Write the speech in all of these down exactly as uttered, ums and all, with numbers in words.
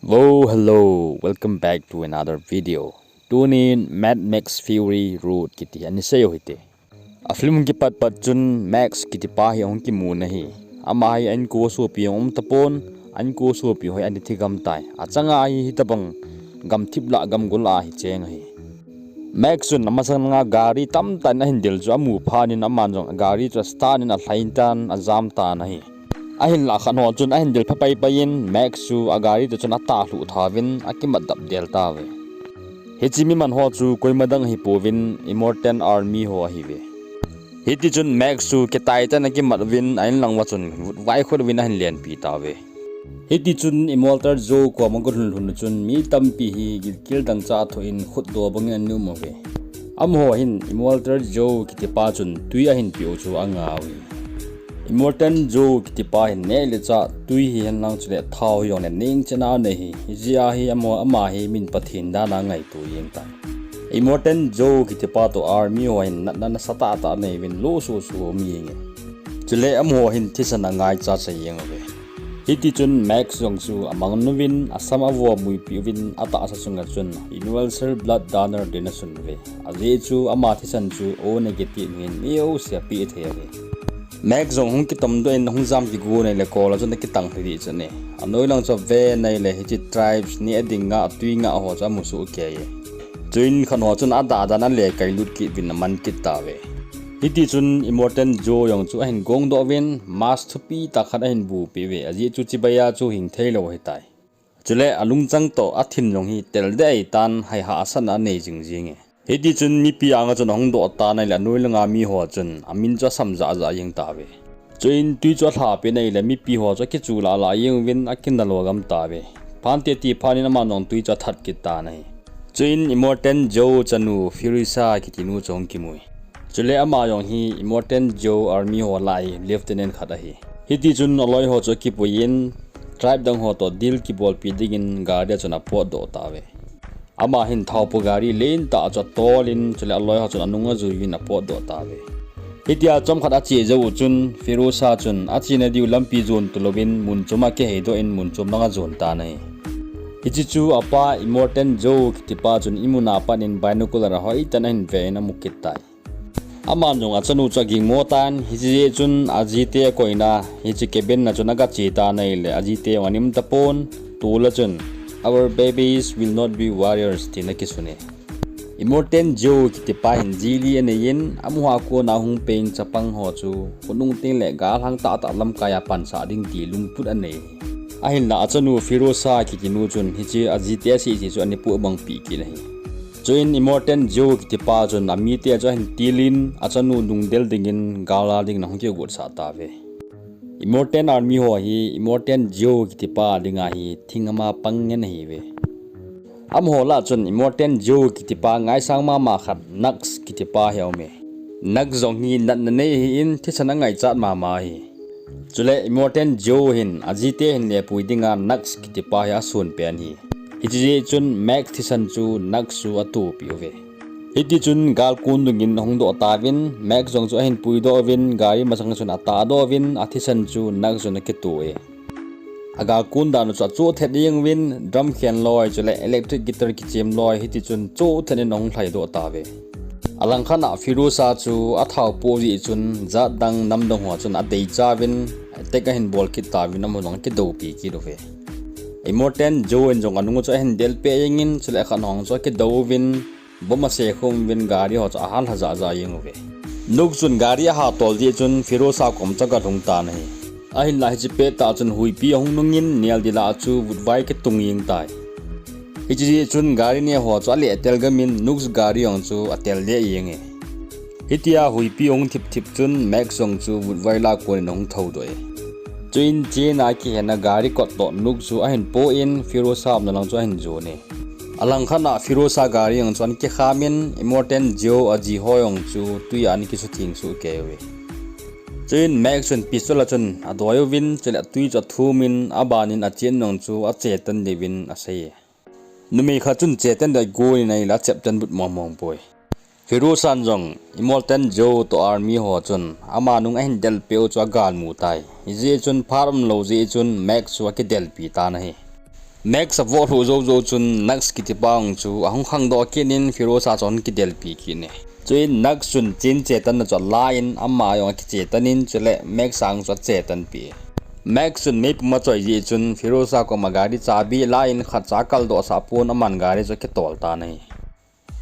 Wo, hello, welcome back to another video. Tunin Mad Max Fury Road kiti hi ana sei u hite. A film hung kipat pat chun Max kiti pa hi ahung kimu ahi. Ama hi a inko sopi jong um tapon, a inko sopi ho hi ana thi gam tai. Achanga hi hitabang gamthip lah gamgol a hi cheng ahi. Max chun amasang langa gari tamtah in ahin del chu amu phat in aman jong gari chu a start in alhai tan ajam tan ahi. Ahinlah khat ho chun ahin del pha pai pai in Max chu a gari toh chun atahluh tha uvin akimat dap del tauve. Hiche mi man ho chu koima dang ahi pouvin Immortan Army ho ahiuve. Hiti chun Max chu kitai tah in akimat uvin a inlang uva chun vutvai khut uvin ahin lenpi tauve. Hiti chun Immortan Joe koma agot lhun lhun chun mi tampi hi gilkel dangchah athoh in khutdoh bangin ana um uve. Amaho hin Immortan Joe kiti pa chun tui ahin peh u chu anga uve. Immortan Joe kiti pa hin neh le chah tui hihen lang chule thao hijongle neng cheh a anei ahi. Hijeh a hi amaho, ama hi min Pathen dan a ngaito jeng tai. Immortan Joe kiti pa toh Army ho hin natna nasatah tah anei uvin lou suh suh um jenge. Chule amaho hin thisan angaichat jeng uve. Hiti chun Max jong chu amang uvin, asam avo muipi uvin, atahsa chunga chun Universal Blood Donor din asun uve. Ajeh chu ama thisan chu O negative hin mi jouse apeh thei ahi. Max jong hung kitom doh in hung jam kigon ahile kol a chun akitang lhi ding chu ahi. Anoi lang chu ave in ahile hiche tribes neh ding ngah, tui ngah ho chu amu soh kei e. Chuin khat ho chun adah dan a le kailut kit uvin aman kit tauve. Hiti chun Immortan Joe jong chu ahin gong doh uvin, mask thupi tah khat ahin bu peh uve, ajeh chu chibai a chu hing thei lou ahitai. Chule alungchang toh athin jong hi tel deh ahitan, hai hahsatna anei jing jenge. Hiti chun mipi anga chun ahung doh tan ahile anoi langa mi ho chun amin chu asam jah jah jeng tauve. Chuin tui chu alha peh in ahile mipi ho chu akichu lah lah jeng uvin akinalo gam tauve. Phat teti phat in aman jong tui chu athat kit tan ahi. Chuin Immortan Joe chanu Furiosa kiti nu chu ahung kimu e. Chule ama jong hi Immortan Joe Army ho lah a lieutenant khat ahi. Hiti chun aloi ho chu akipui in tribe dang ho toh deal kibolpi dingin gari a chun apotdoh tauve. Ama hin thao pu gari lentah chu atol in, chule aloi ho chun anung ajui uvin apotdoh tauve. Hitia chomkhat ache jou u chun Furiosa chun achena diu lampi jon tulouvin mun chom a akiheidoh in mun chom langa ajon tan ahi. Hiche chu apa Immortan Joe kiti pa chun imun a pat in binocular a hoitah in ahin ve in amu kit tai. Aman jong achanu chu agingmo tan, hiche jeh chun ajite akoina hiche cabin a chun aga che tan ahile ajite jong ana um tapon, tol a chun, "Our babies will not be warriors," tin akisun e. Immortan Joe kiti pa hin ji li anei in, amaho a kona hung peng chapang ho chu khonung teng le galhang tahtah lamkai a pansah ding ti lungput anei. Ahinlah achanu Furiosa kiti nu chun hiche ajite asei chu ana pohbang peh kit ahi. Chuin Immortan Joe kiti pa chun amite chu ahin til in achanu nungdel dingin gal a dingin ahung kigotsah tauve. Immortan Army ho hi Immortan Joe kiti pa dinga hi thing ama pang ngen ahiuve. Amaho lah chun Immortan Joe kiti pa ngaisang mama khat Nux kiti pa hi aume. Nux jong hi natna nei ahin thisan angaichat mama ahi. Chule Immortan Joe hin ajite hin lepui dinga Nux kiti pa hi asun pen ahi. Hiche jeh chun Max thisan chu Nux chu atopi uve. Hiti chun gal kon dungin ahung doh tauvin, Max jong chu ahin puidoh uvin, gari masang chun atahdoh uvin, athisan chu Nux chun akito e. Agal kon dan u chu achoh thet jeng uvin, drum khen loi, chule electric guitar kichem loi, hiti chun choh thet in ahung lhaidoh tauve. Alangkhat a Furiosa chu athao poh jeh chun, jat dang nam dang ho chun adeicha uvin, attack ahin bol kit tauvin, amaho jong akidoupi kit uve. Immortan Joe in jong anung u chu ahin delpeh jeng in, chule akhat ho chu akidou uvin, bomb asekhum uvin gari ho chu ahallha jahjah jeng uve. Nux chun gari ahatol jeh chun Furiosa kom chu agalhung tan ahi. Ahinlah hiche pettah chun huipi ahung nungin neldil a chu vutvai akitung jeng tai. Hiche jeh chun gari neh ho chu alehtel gam in Nux gari jong chu atel lheh jeng e. Hitia huipi ahung thip thip chun Max jong chu vutvai lah a konin ahung thoudoh e. Chuin chena kihenna gari kot toh Nux chu ahin poh in Furiosa umna lang chu ahin jon e. Alangkhat a Furiosa gari jong chu ana kikham in Immortan Joe aji ho jong chu tui a ana kisutheng soh kei uve. Chuin Max chun pistol a chun adoi uvin chule atui chu athum in abanin achen jong chu achetan diuvin asei e. Numei khat chun chetan ding agon in ahile acheptan but mong mong poi. Furiosa in jong Immortan Joe toh Army ho chun ama nung ahin delpeh u chu agalmu tai. Hijeh chun phat umlou jeh chun Max chu akidelpi tan ahi. Max avoh lhuh jou jou chun Nux kitipa chu ahung khangdoh kit in Firoza chu ahung kidelpi kit e. Chuin Nux chun chen chetanna chu alan ama jong akichetan in chule Max ang chu achetanpi. Max chun meipum achoi jeh chun Firoza koma gari chabi alan khat cha akaldoh sah pon aman gari chu akitol tan ahi.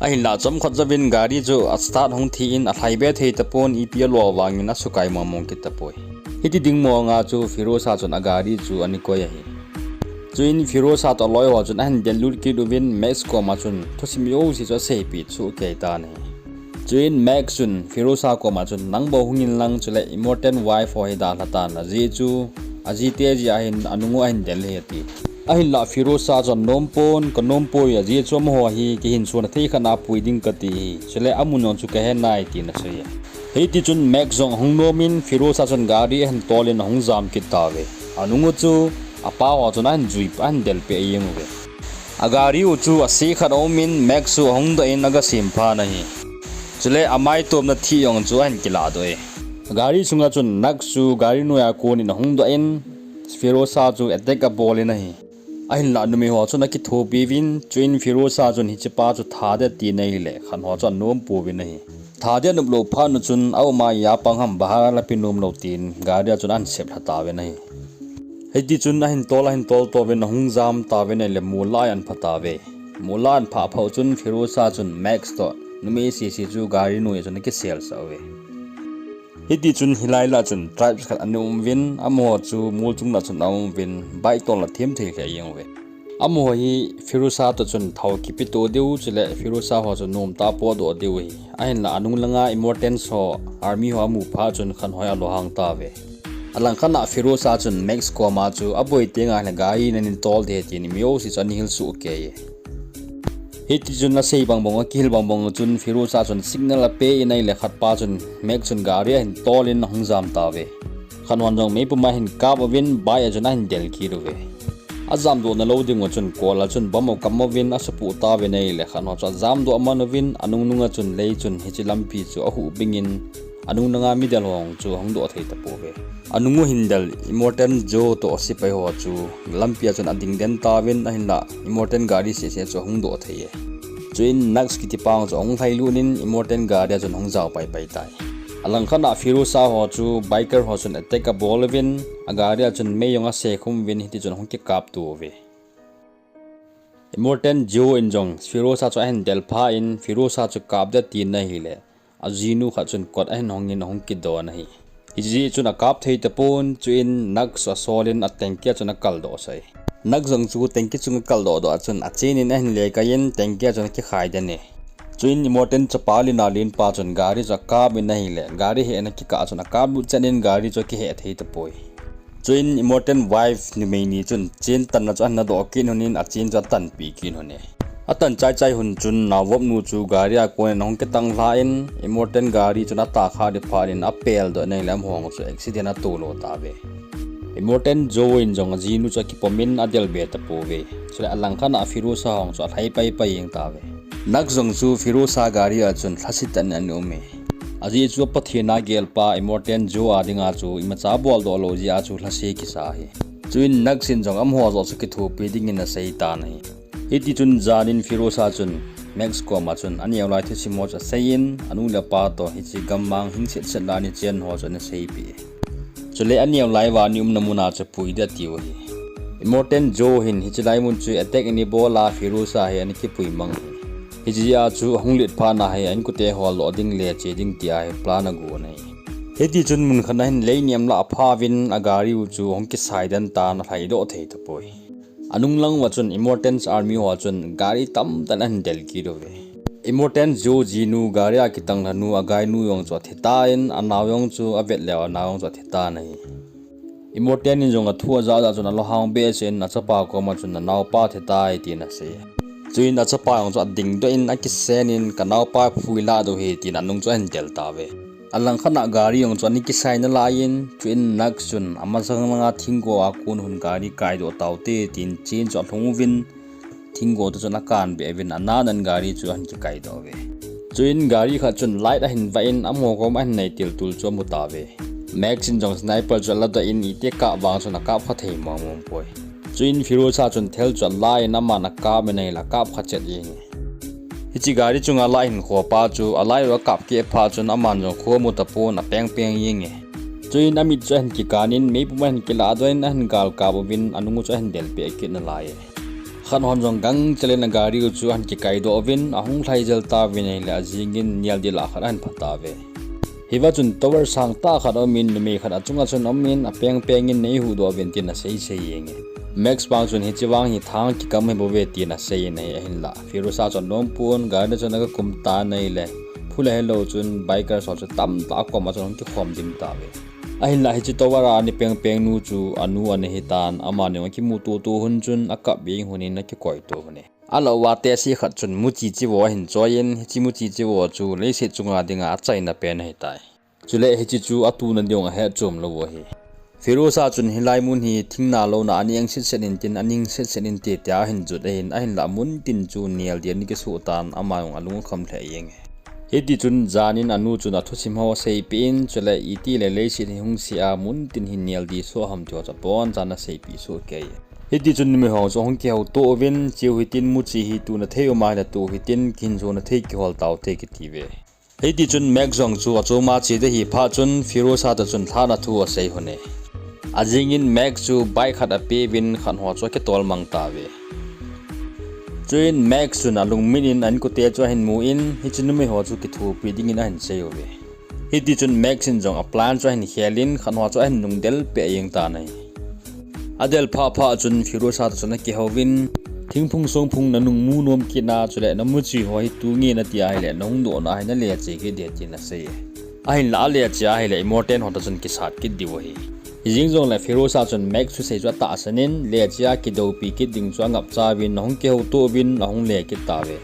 Ahinlah chomkhat jouvin gari chu astart hung thi in alhai be thei tapon ipi alo vangin asukai mong mong kit tapoi. Hiti ding monga chu Firoza chun agari chu ana koi ahi. Chuin Firoza toh aloi ho chun ahin dellut kit uvin Max koma chun thusim jouse chu aseipeh chu kei tan ahi. Chuin Max chun Firoza koma chun nang bou hung in lang chule Immortan wife ho hi dalha tan ajeh chu ajite jeh a hin anung u ahin del ahi ati. Ahinlah Firoza chun nom pon, ka nom poi ajeh chu amaho hi kihinso na thei khat a pui ding kati hi. Chule amun jong chu kahe nai tin asei e. Hiti chun Max jong ahung nom in Firoza chun gari ahin tol in ahung jam kit tauve. Anung u chu apa ho chun ahin jui, ahin delpeh jeng uve. Agari u chu ase khat aum in Max chu ahung doh in aga sem phan ahi. Chule amai tomna thih jong chu ahin kilah doh e. Agari sunga chun Nux chu gari noiya kon in ahung doh in Firoza chu attack abol in ahi. Ahinlah numei ho chun akithopi uvin, chuin Firoza chun hichepa chu that ding ati nahi le, khat ho chu anom pouvin ahi. That ding anop lou phat un chun, auma a pang ham bahar ala pe nom lou tin, gari a chun ahin sep lha tauvin ahi. Hiti chun ahin tol, ahin tol to uvin, ahung jam tauvin ahile, mol a ahin pha tauve. Mol a ahin phah phah u chun, Firoza chun Max toh numei sese chu gari noiya chun akisel sah uve. Hiti chun hilai lah chun tribes khat ana um uvin, amaho chu mol chung lah chun aum uvin, bike tol a them thei lheh jeng uve. Amaho hi Firoza toh chun thao kipe to diu, chule Firoza ho chu nom tah podoh diu ahi. Ahinlah anung langa Immortans ho, army ho amu phat chun khat ho hi alunghang tauve. Alangkhat a Firoza chun Max koma chu aboi teng ahile gari nahin tol ding tin mi jouse chu ana hil soh kei e. Hiti chun asei bang bang, akihil bang bang chun Firoza chun signal ape in ahile khat pa chun Max chun gari ahin tol in ahung jam tauve. Khat hon jong meipum a ahin kap uvin bike a chun ahin del kit uve. Ajam doh na lou ding u chun kol a chun bomb akam uvin asupoh tauvin ahile khat ho chu ajam doh man uvin anung nung a chun lei chun hiche lampi chu ahuh bing in anung nunga midel ho chu ahung doh thei tapouve. Anung u hin del Immortan Joe toh sepai ho chu lampi a chun ading den tauvin ahinlah Immortan gari sese chu ahung doh thei e. Chuin Nux kiti pa chu ahung lhai lut in Immortan gari a chun ahung jao pai pai tai. Alangkhat a Firoza ho chu biker ho chun attack abol uvin agari a chun mei jong ase khum uvin hiti chun ahung kikap to uve. Immortan Joe in jong Firoza chu ahin del phat in Firoza chu kap ding ati nahi le ajinu khat chun kot ahin hong in ahung kidon ahi. Hijeh chun akap thei tapon, chuin Nux asol in a tanky a chun akal doh sah e. Nux jong chu tanky chung akal doh doh a chun achen in ahin le kai in tanky a chun akikhai den e. Chuin Immortan chapa lina len pa chun gari chu akap in ahile, gari hehna kikah a chun akap lut chan in gari chu akiheh thei tapoi. Chuin Immortan wife numei ni chun chen tanna chu ahin doh kit un in achen chu atanpi kit un e. Atan chai chai un chun naovop nu chu gari a kon in ahung kitang lha in Immortan gari chun atah kha ding phat in apel doh in ahile amaho chu accident ato lo tauve. Immortan Joe in jong ajinu chu akipom in adel be tapouve. Chule alangkhat a Firoza ho chu alhai pai pai jeng tauve. Nux jong chu Firoza gari a chun lhasetah in ana um e. Ajeh chu Pathen a gelpa Immortan Joe a dinga chu imacha bol doh lou jeh a chu lhase kisa ahi. Chuin Nux in jong amaho joh chu kithopi ding in asei tan ahi. Hiti chun jan in Firoza chun Max koma chun aneo lai thusim ho chu asei in, anu le apa toh hiche gammang hing set set lai a ana chen ho chu ana seipeh e. Chule aneo lai uva ana umna mun a chu pui ding atiu ahi. Immortan Joe hin hiche lai mun chu attack ana bol a Firoza hi ana kipui mang ahi. Hijeh a chu ahung let phat na hi a inkote hol doh ding le che ding tia hi plan agon ahi. Hiti chun mun khat a hin lei nem lah a apha uvin agari u chu ahung kisai den tan alhai doh thei tapoi. Anung lang uva chun Immortans army ho chun gari tamtah in ahin del kit uve. Immortans Joe jinu gari a kitang lhanu againu jong chu athi tan, anao jong chu avet leu anao jong chu athi tan ahi. Immortan in jong athu ajah jah chun alunghang behseh in achapa koma chun anaopa athi tai tin asei. Chuin achapa jong chu ading doh in akisen in kanaopa phui lah diu ahi tin anung chu ahin del tauve. Alangkhat a gari jong chu ana kisai nalai in, chuin Nux chun amasang langa thinggo a kon un gari kaidoh taute tin chen chu alhung uvin, thinggo toh chun akan beh uvin anan an gari chu ahin kikaidoh uve. Chuin gari khat chun light ahin vah in amaho kom ahin nai tel tul chu amu tauve. Max in jong sniper chu aladoh in iti kap vang chun akap kha thei mong mong poi. Chuin Firoza chun thel chu alai in aman akap in ahile akap kha chet jenge. Hiche gari chunga alai hinkho pa chu alai lou akap keh phat chun aman jong kho amu tapon apeng peng jenge. Chuin amit chu ahin kikan in meipum ahin kilah doh in ahin galkap uvin anung u chu ahin delpeh kit nalai e. Khat hon jong gangchel in agari u chu ahin kikaidoh uvin ahung lhaijel tauvin ahile ajing in nel dil a khat ahin pha tauve. Hiva chun tower sangtah khat aumin numei khat achunga chun aumin apeng peng in neihuhdoh uvin tin asei sei jenge. Max vang chun hiche vang hi thang kikam ahibouve tin asei in ahi, ahinlah Firoza chun anom pon gari chun aga kum tan ahile, phu le helou chun bikers ho chu tamtah akoma chun ahung kikhom dim tauve. Ahinlah hiche tower a ana peng peng nu chu anu ana hitan, amani jong akimuto to hon chun akap jeng hon in akikoi to hon e. Alah uva tehse khat chun muchi chivo ahin choi in, hiche muchi chivo chu leiset chunga dinga achaina pen ahitai. Chule hiche chu atuna ding ahet chom lou u ahi. Firoza chun hilai mun hi thing nalouna ana eng set set in tin aning set set inte tia ahin jot ahin, ahinlah muntin chu nel ding ana kisuh tan, ama jong alung akham lheh jenge. Hitichun jan in anu chun athusim ho aseipeh in, chule itile leiset hi hung se a muntin hi nel ding soh ham ti ho chu abonchan aseipeh soh kei. Hitichun numei ho chu ahung kihouto uvin, cheu hitin muchi hi tuna thei um ahile to hitin, kihinso na thei kihol taute kitiuve. Hitichun Max jong chu achoma che ding ahi phat chun Firoza toh chun lhahna thu asei hon e. Ajing in Max chu bike khat apeuvin khat ho chu akitol mang tauve. Chuin Max chun alungmit in a-inkote chu ahin mu in, hiche numei ho chu kithopi dingin ahin sei uve. Hitichun Max in jong a-plan chu ahin khel in khat ho chu ahin nung del peh jeng tan ahi. Adel phah phah chun Firoza toh chun akihouvin, thingphung songphung nanung mu nom kit na, chule namuchi ho hi tu nge nati ahile nahung doh na hi nale che kit ding tin asei e. Ahinlah ale che ahile Immortan ho toh chun kisat kit diu ahi. Hijeng jongle Firoza chun Max thusei chu atahsan in, le che a kidoupi kit ding chu angapcha uvin, ahung kihouto uvin ahung le kit tauve.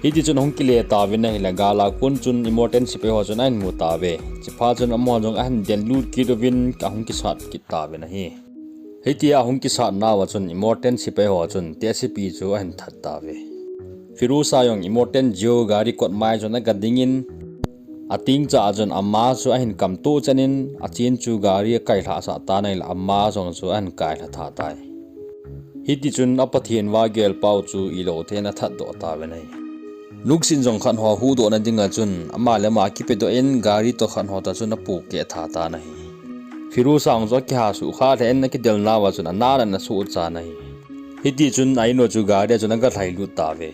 Hitichun ahung kile tauvin ahile gal a kon chun Immortan sepai ho chun ahin mu tauve. Chuphat chun amaho jong ahin del lut kit uvin ahung kisat kit tauvin ahi. Hitia ahung kisat nauva chun Immortan sepai ho chun tehsepi chu ahin that tauve. Firoza jong Immortan Joe gari kot mai chun aga ding in, atingcha a chun ama chu ahin kamto chan in, achen chu gari akailhah sah tan ahile ama jong chu ahin kailha tha tai. Hitichun a Pathen vahgel pau chu ilou thei in athat doh tauvin ahi. Lungset jong khat ho huhdoh na dinga chun ama le ama akipedoh in gari toh khat ho toh chun apohkeh tha tan ahi. Firoza jong chu akiha suhkha lheh in akidel nauva chun ana ana suhchan ahi. Hitichun a-in u chu gari a chun aga lhailut tauve.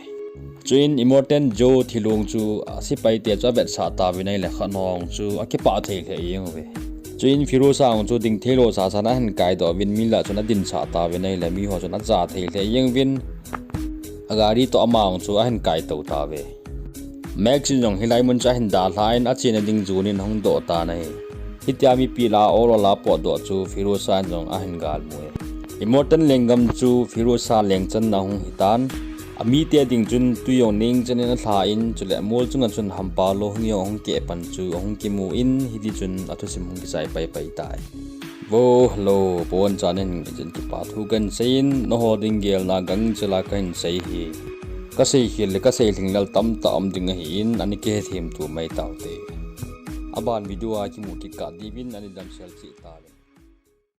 Chuin Immortan Joe thilong chu asepaite chu avetsah tauvin ahile khat ho jong chu akipah thei lheh jeng uve. Chuin Firoza jong chu ding theilou sasan ahin kaidoh uvin mi lah chun adinsah tauvin ahile miho chun aja thei lheh jeng uvin agari toh ama jong chu ahin kaitou tauve. Max in jong hilai mun chu ahin dalha in achena ding jon in ahung doh tan ahi. Hitia mipi lah a ol ol a potdoh chu Firoza in jong ahin galmu e. Immortan lenggam chu Firoza lengchanna ahung hitan. Amite ding chun twi jong neng chan in alha in, chule amol chunga chun hampa louhing jong ahung keh pan chu ahung kimu in, hitichun athusim hung kichai paipai tai. Vo, hello, abonchan in ngaichen kipa thu kahin sei in, nangho ding gelna gangchel a kahin sei hi. Kasei khel le kasei lhinglel tamtah um ding ahin, ana kihethem to mai taute. Aban video a kimu kit kah diuvin ana damsel cheh tauvin.